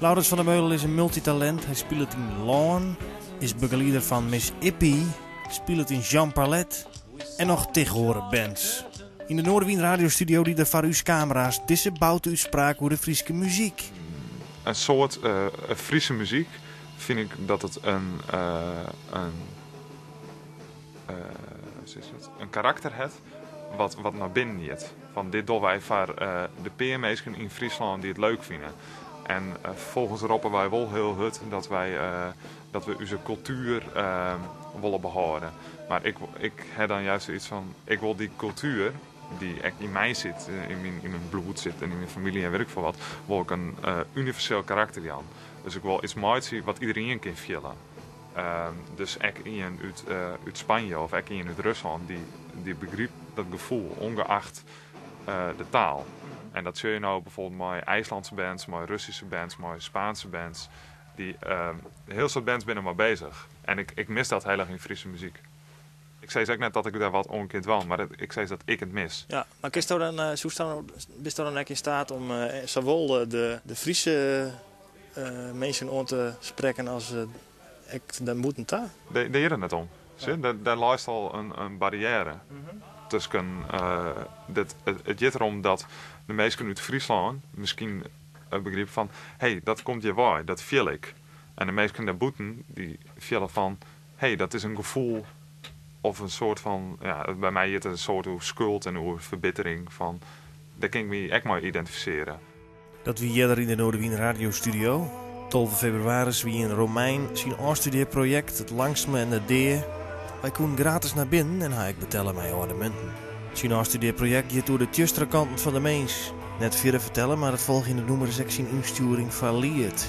Laurens van der Meulen is in multitalint. Hy spilet yn Lân, is begelieder fan Miss Ippy, spilet yn Jean Parlet en noch tich oare bands. Yn de Noardewyn radiostudio die er foar ús kamera's dizze boute útspraak oer de Fryske muzyk. In soad Fryske muzyk fyn ik dat it in, in, in karakter hat wat, wat nei binnen giet. Fan dit dogge wy foar de pear minsken yn Fryslân dy't it leuk fine. En ferfolgens roppe wy wol hiel hurd dat wy, dat we ús kultuer wolle behâlde. Mar ik, ik ha dan juist iets fan, ik wol dy kultuer dy't ek yn my sit, yn myn bloed sit en yn myn famylje en wit ik folle wat, wol ik in universeel karakter jaan. Dus ik wol iets meitsje wat iderien kin fiele. Dus ek ien út, út Spanje of ek ien út Ruslân, dy, dy begrypt dat gefoel, ûngeacht de taal. En dat sjoch je no bijvoorbeeld mei IJslandse bands, mei Russyske bands, mei Spaanske bands. Dy, hiel soad bands binne mei beuzich. En ik, ik mis dat hiel erch yn Fryske muzyk. Ik sis ek net dat ik dêr wat oan kin dwaan, mar ik sis dat ik it mis. Ja, mar kinsto dan, soesto, bisto dan ek yn steat om sawol de Fryske minsken oan te sprekken as ek dêrbûten ta? Dêr giet it net om. Sjoch, dêr leist al in barriêre tusken. Dit, it giet derom dat de minsken út Fryslân miskien begripe fan, hé, dat komt hjirwei, dat fiel ik. En de minsken dêrbûten dy fiele fan, hé, dat is in gefoel of in soart fan, ja, by my giet it in soart oer skuld en oer ferbittering fan, dêr kin ik my ek mei identifisearje. Dat wie earder yn de Noardewyn radiostudio. 12 febrewaris wie yn Romein syn ôfstudearprojekt It Langstme en de Dea. Wy koenen gratis nei binnen en ha ek betelle mei âlde munten. Syn ôfstudearprojekt giet oer de tsjustere kanten fan de mins. Net fierder fertelle, mar it folgjende nûmer is ek syn ynstjoering foar liet.